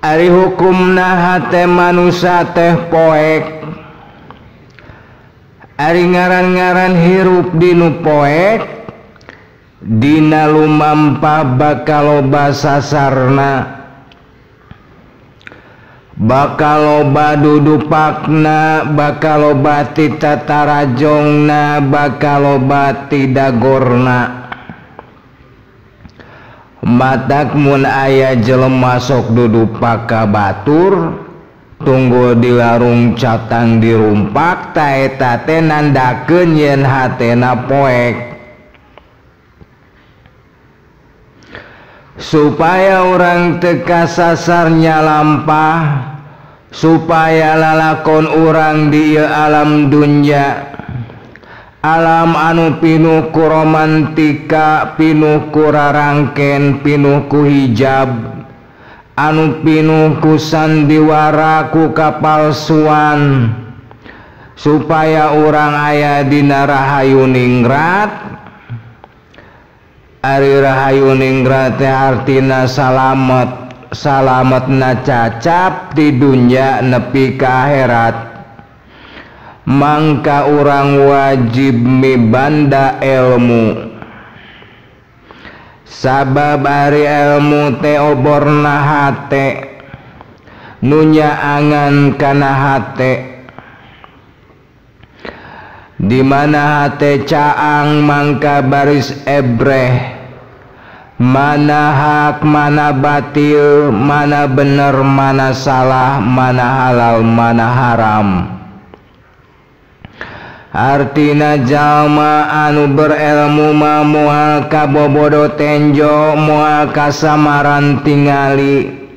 Ari hukumna hate manusia teh poek. Ari ngaran-ngaran hirup dinu poek dina lumampah bakal loba sasarna, bakal loba dudupakna, bakal loba titatarajongna, bakal loba tidagorna. Matak mun aya jelema sok dudupak ka batur tunggu di warung catang dirumpak, ta eta teh nandakeun yen hatena poek. Supaya urang teu kasasar nyalampah, supaya lalakon urang di ieu alam dunya, alam anu pinuh ku romantika, pinuh ku rarangken, pinuh ku hijab, anu pinuh ku sandiwara, ku kapalsuan, supaya urang aya dina rahayu ningrat. Ari rahayu ningrat teh artina salamet, salametna cacap di dunya nepi ka akhirat. Mangka urang wajib mibanda ilmu, sabab ari ilmu teh oborna hate, nu nyaangan kana hate. Di mana hate caang mangka baris ebreh, mana hak mana batil, mana bener mana salah, mana halal mana haram. Artina jalma anu berilmu mah moal kabobodo tenjo, moal kasamaran tingali.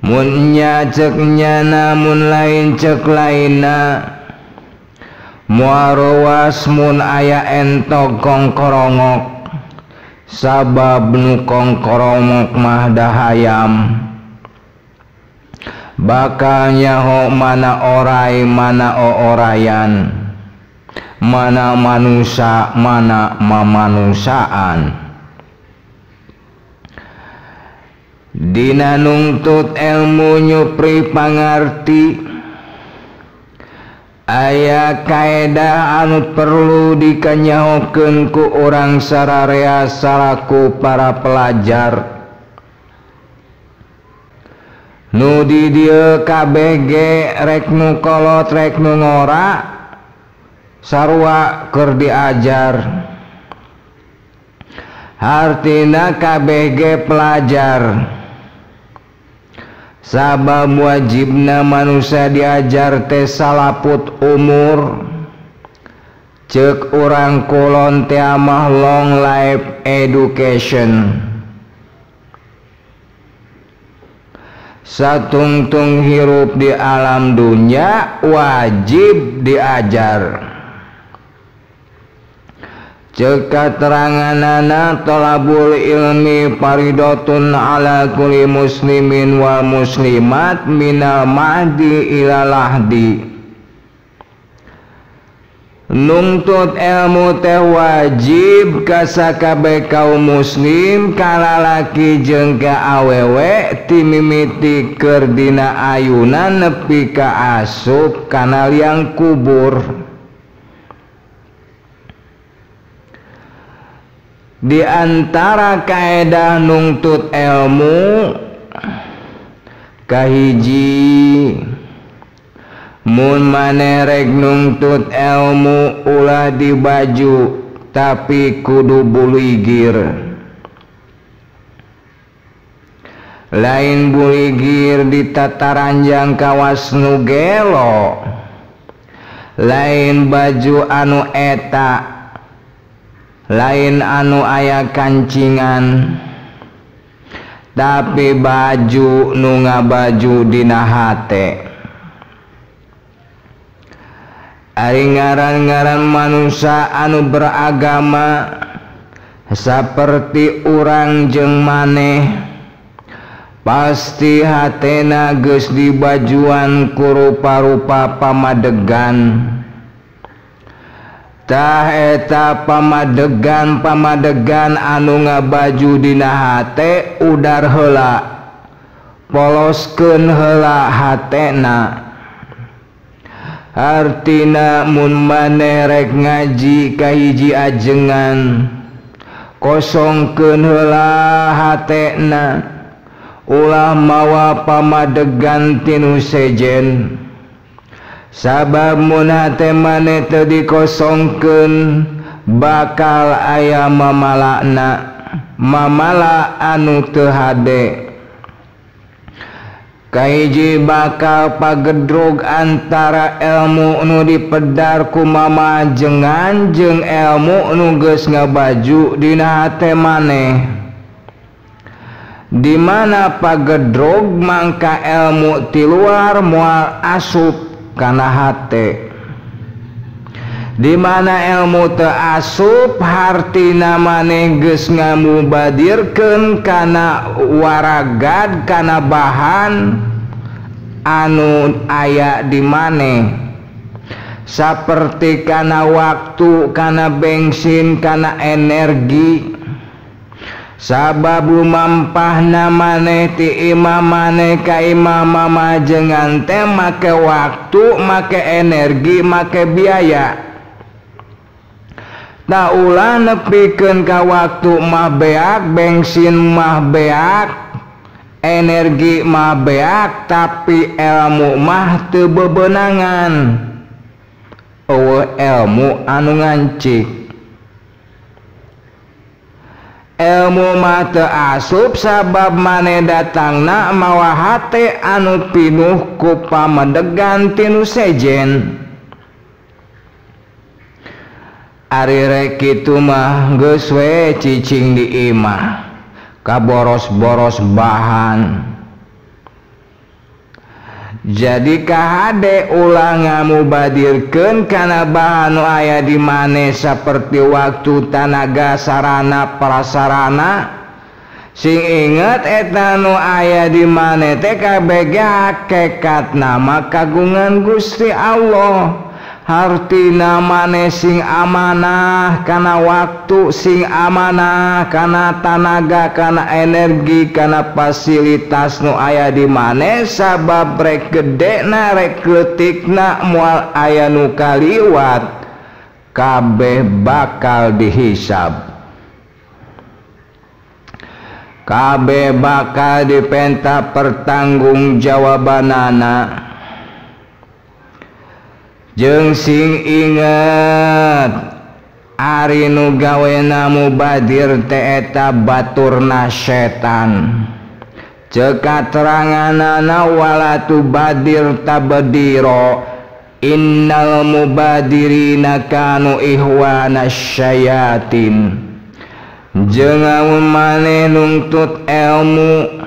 Mun nya ceuk nyana, mun lain ceuk lainna. Moal rowas mun aya entog kongkorongok, sabab nu kongkorongok mah dahayam. Bakal nyaho mana orai mana oorayan, mana manusia mana mamanusaan. Dina nungtut ilmu nyupri pangarti, aya kaedah anu perlu dikanyahokeun ku urang sararea salaku para pelajar. Nu di dieu kabeh ge rek nu kolot rek nu ngora sarua keur diajar. Hartina kabeh ge pelajar, sabab wajibna manusia diajar teh salaput umur. Ceuk urang kulon teh mah long life education. Satungtung hirup di alam dunia wajib diajar. Ceuk kateranganana tolabul ilmi faridotun ala kulli muslimin wal muslimat minal mahdi ila lahdi. Nungtut ilmu teh wajib ka sakabeh kaum muslim, ka lalaki jeung ka awewe, ti mimiti keur dina ayuna nepi ka asup kana liang kubur. Di antara kaedah nungtut ilmu kahiji, mun maneh rek nungtut ilmu ulah di baju tapi kudu buligir. Lain buligir di tataranjang kawas nu gelo, lain baju anu eta, lain anu aya kancingan, tapi baju nu ngabaju dina hate. Ari ngaran-ngaran manusia anu beragama saperti urang jeung maneh, pasti hatena geus dibajuan ku rupa-rupa pamadegan. Tah eta pamadegan-pamadegan anu ngabaju dina hate udar heula, Poloskeun heula hatena. Artina mun maneh rek ngaji ka hiji ajengan, kosongkeun heula hatena, ulah mawa pamadegan tinu sejen. Sabab mun hate maneh teu dikosongkeun bakal aya mamalana, mamala anu teu hade. Kahiji bakal pagedrog antara ilmu nu dipedar ku mamajengan jeung ilmu nu geus ngabaju dina hate maneh. Di mana pagedrog mangka ilmu ti luar moal asup kana hate. Di mana ilmu teu asup hartina maneh geus ngamubadirkeun kana waragad kana bahan anu aya di maneh, saperti kana waktu, kana bensin, kana energi. Sabab lumampahna maneh ti imah maneh ka imah mamajengan teh make waktu, make energi, make biaya. Tak ulah nepikeun ka waktu mah beak, bensin mah beak, energi mah beak, tapi ilmu mah teu bebenangan. Eueuh ilmu anu ngancik. Ilmu mah teu asup sabab maneh datangna mawa hate anu pinuh ku pamadegan tinu sejen. Ari rek kitu mah geus we cicing di imah, kaboros-boros bahan. Jadi kahade ulah ngamubadirkeun kana bahan nu aya di maneh saperti waktu, tanaga, sarana, prasarana. Sing inget eta nu aya di maneh teh kabeh hakikatna mah kagungan Gusti Allah. Hartina maneh sing amanah kana waktu, sing amanah kana tanaga, kana energi, kana fasilitas nu aya di maneh, sabab rek gedena rek leutikna moal aya nu kaliwat, kabeh bakal dihisab, kabeh bakal dipenta pertanggungjawabanana. Jeung sing inget ari nu gawena mubadir teh eta baturna setan. Ceuk kateranganana wala tubadir tabdiro innal mubadirina kanu ihwana syayatin. Jeung amun maneh nungtut ilmu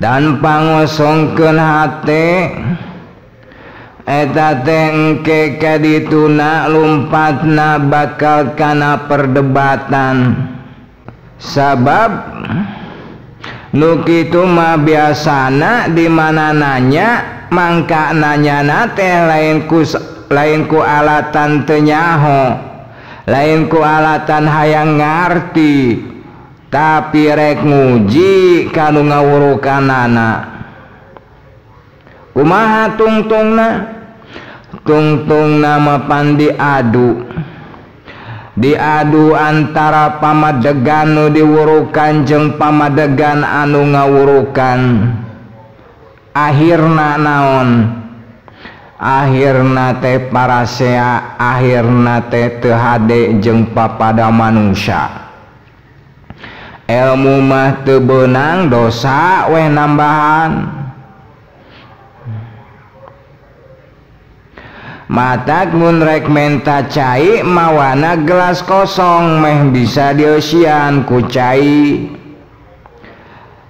dan pangosongkeun hate eta teh engke kadituna lumpatna bakal kana perdebatan. Sabab nu kitu mah biasana di mana nanya mangka nanyana teh lain ku alatan teu nyaho, lain ku alatan hayang ngarti, tapi rek nguji kanu ngawurukanana. Kumaha tungtungna? Tungtung nama pan diadu, diadu antara pamadegan nu diwurukan jeung pamadegan anu ngawurukan. Akhirna naon? Akhirna teh parasea, akhirna teh teu hade jeung papada manusia. Ilmu mah teu beunang, dosa weh nambahan. Matak mun rek menta cai mawana gelas kosong meh bisa dieusian ku cai.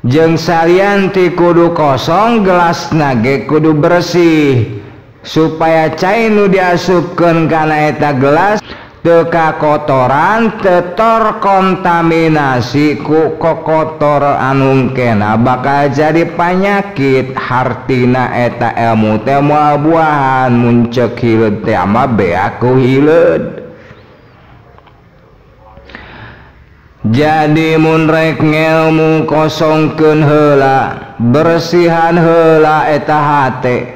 Jeung salian ti kudu kosong gelasna ge kudu bersih supaya cai nu diasupkeun kana eta gelas teu kakotoran, teu terkontaminasi ku kokotor anu kena bakal jadi panyakit. Hartina eta ilmu teh moal buahan, mun ceuk hileud teh mah beak ku hileud. Jadi mun rek ngelmu kosongkeun heula, bersihan heula eta hate.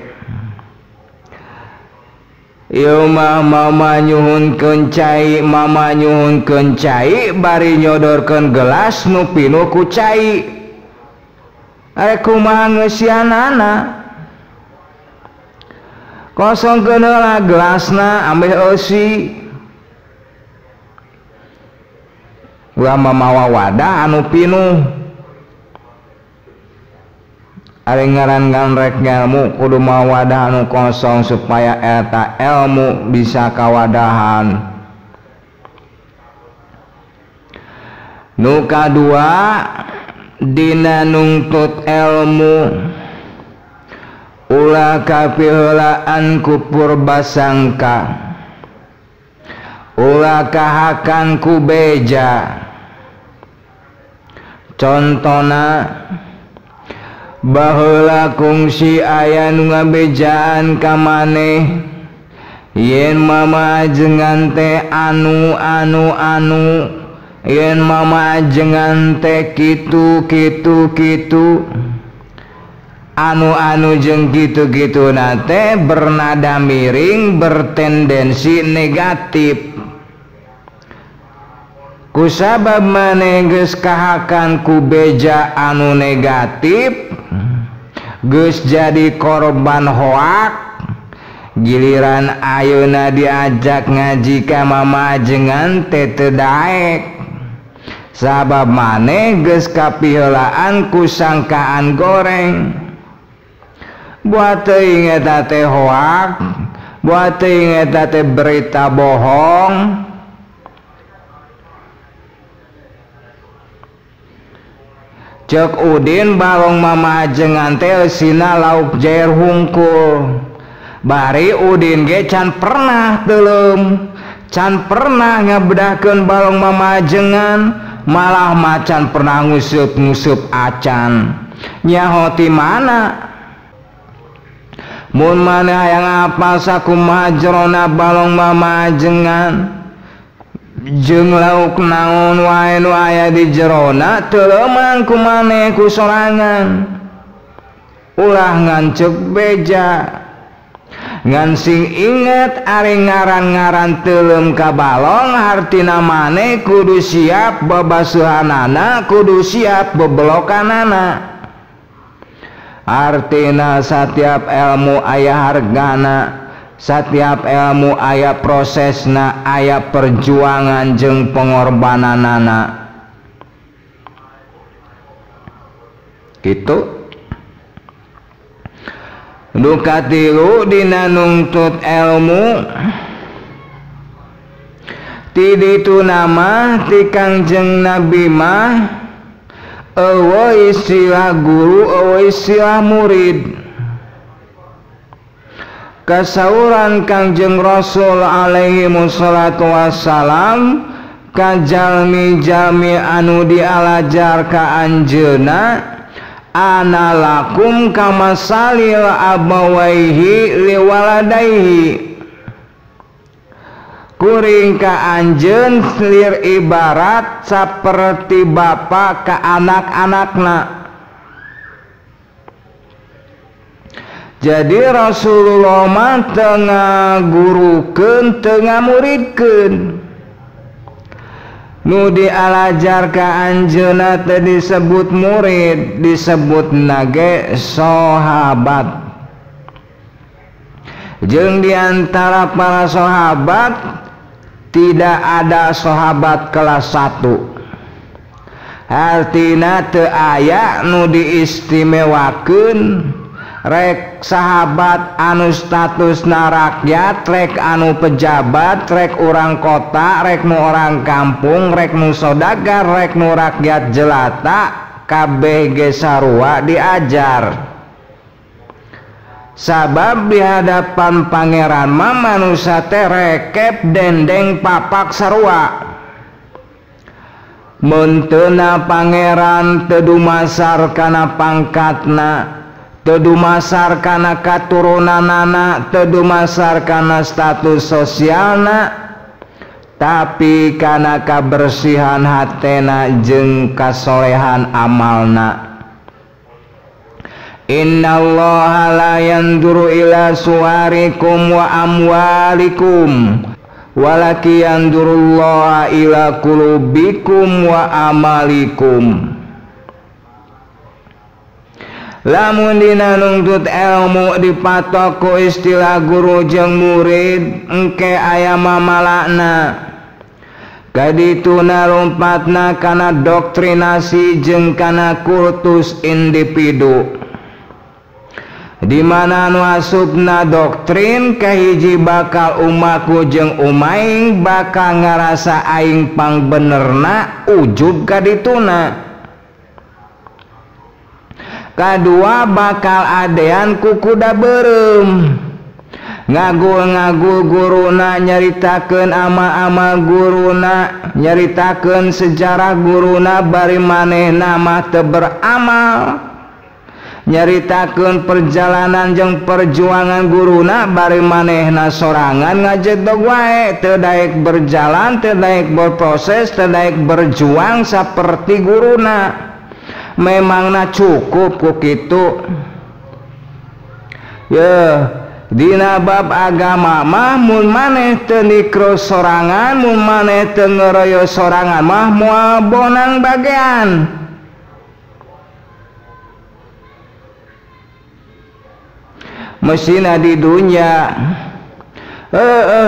Ieu mah mama nyuhunkeun cai, mama nyuhunkeun cai bari nyodorkeun gelas nu pinuh ku cai. Arek kumaha ngeusianana? Kosongkeun heula gelasna ambeh eusi. Ulah mamawa wadah anu pinuh. Ari ngaran rek ngelmu kudu mawa wadah anu kosong supaya eta ilmu bisa kawadahan. Nu kadua dina nungtut ilmu ulah kapiheulaan ku purbasangka, ulah kahakan ku beja. Contona baheula kungsi aya nu ngabejaan ka maneh yen mama ajengan teh anu anu anu, yen mama ajengan teh kitu kitu kitu, anu anu jeung kitu kitu na teh bernada miring, bertendensi negatif. Kusabab maneh geus kahakan ku beja anu negatif, geus jadi korban hoak. Giliran ayeuna diajak ngaji ka mama ajengan teh teu daek, sabab maneh geus kapiheulaan ku sangkaan goreng. Buat teuing eta teh hoak, buat teuing eta teh berita bohong. Cek Udin balong mama ajengan teh eusina lauk jair hungkul. Bari Udin ge can pernah teuleum, can pernah ngabedahkeun balong mama ajengan, malah macan pernah nguseup-nguseup acan. Nyaho ti mana? Mun maneh hayang apal sakumaha jerona balong mama ajengan jeung lauk naon wae nu aya di jerona, teuleumang ku maneh ku sorangan. Ulah ngancek beja. Ngan sing inget ari ngaran-ngaran teuleum ka balong hartina maneh kudu siap babasuhanana, kudu siap bebelokanana. Artina setiap ilmu aya hargana, setiap ilmu aya prosesna, aya perjuangan jeung pengorbananana. Gitu. Nu katilu dina nungtut ilmu ti ditu nama ti Kangjeng Nabi mah eueuh istilah guru, eueuh istilah murid. Kasauran Kangjeng Rasul alaihi wassalatu wassalam ka jalmi-jalmi anu dialajar ka anjeunna, ana lakum kamasalil abawaihi liwaladaihi. Kuring ka anjeun lir ibarat saperti bapa ka anak-anakna. Jadi Rasulullah mah teu ngagurukeun, teu ngamuridkeun. Nu dialajar ka anjeunna teh disebut murid, disebut nage sahabat. Jeung diantara para sahabat tidak ada sahabat kelas 1. Artina teu aya nu diistimewakeun, rek sahabat anu statusna rakyat, rek anu pejabat, rek urang kota, rek nu orang kampung, rek nu sodagar, rek nu rakyat jelata, kabeh ge sarua diajar. Sabab di hadapan pangeran mah manusia teh rekep dendeng papak sarua. Mun teuna pangeran teu dumasar kana pangkatna, teu dumasar kana katurunanana, teu dumasar kana status sosialna, tapi kana kabersihan hatena jeung kasolehan amalna. Innallaha la yanzuru ila suwarikum wa amwalikum walaki yanzurullaha ila qulubikum wa amalikum. Lamun dina nungtut ilmu dipatok ku istilah guru jeung murid engke aya mamalakna. Kadituna lompatna kana doktrinasi jeung kana kultus individu. Di mana nu asupna doktrin kahiji bakal umaku jeung umaing bakal ngarasa aing pangbenerna ujub kadituna. Kadua bakal adean ku kuda beureum. Ngagul-ngagul guruna nyaritakeun amal-amal guruna, nyaritakeun sejarah guruna bari manehna mah teu beramal. Nyaritakeun perjalanan jeung perjuangan guruna bari manehna sorangan ngajedog wae, teu daek berjalan, teu daek berproses, teu daek berjuang saperti guruna. Memangna cukup ku kitu. Yeuh, dina bab agama mah mun maneh teu nikro sorangan, mun maneh teu ngeroyo sorangan mah moal bonang bagean. Mesina di dunya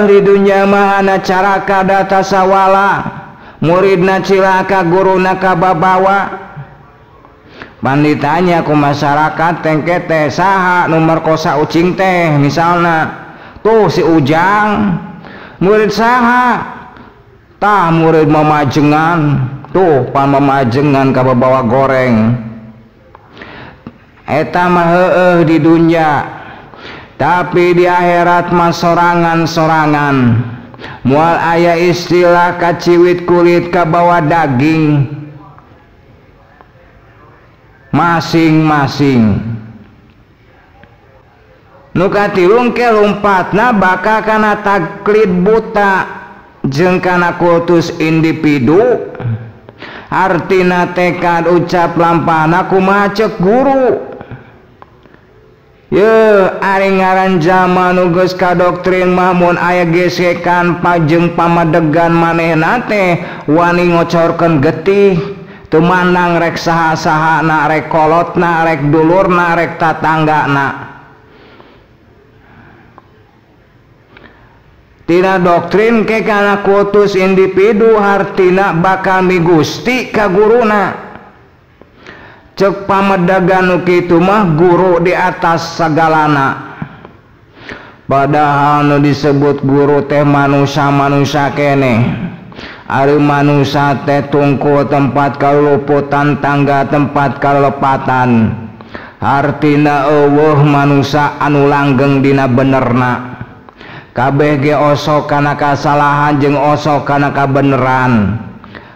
di dunya mah ana caraka data sawala, muridna cilaka guruna kababawa. Pan ditanya ku masyarakat tengke teh saha nu merkosa ucing teh misalna, tuh si Ujang murid saha, tah murid mamajengan, tuh pan mamajengan kababawa goreng. Eta mah heueuh di dunya, tapi di akhirat mah sorangan-sorangan. Moal aya istilah kaciwit kulit kabawa daging, masing-masing. Nu katilu ke lompatna bakal kana taklid buta jeung kana kultus individu. Artina tekad ucap lampahna kumaha ceuk guru. Yeuh, ari ngaran jalma nu geus kadoktrin mah mun aya gesekan pajeng pamadegan manehna teh wani ngocorkeun getih. Teu mandang rek saha-sahana, rek kolotna, rek dulurna, rek tatanggana. Tina doktrin ke kana kultus individu hartina bakal migusti ka guruna. Cek pamedagan nu kitu mah guru di atas sagalana. Padahal nu disebut guru teh manusia-manusia keneh. Ari manusia teh tungku tempat kaluputan, tangga tempat kalepatan. Hartina eueuh manusia anu langgeng dina benerna. Kabeh ge osok kana kasalahan jeung osok kana kabeneran.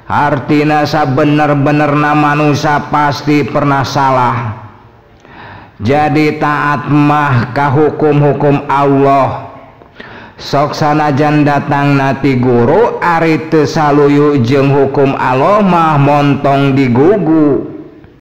Hartina sabener-benerna manusia pasti pernah salah. Jadi taat mah ka hukum-hukum Allah. Sok sanajan datang nati guru ari teu saluyu jeung hukum Allah mah montong digugu.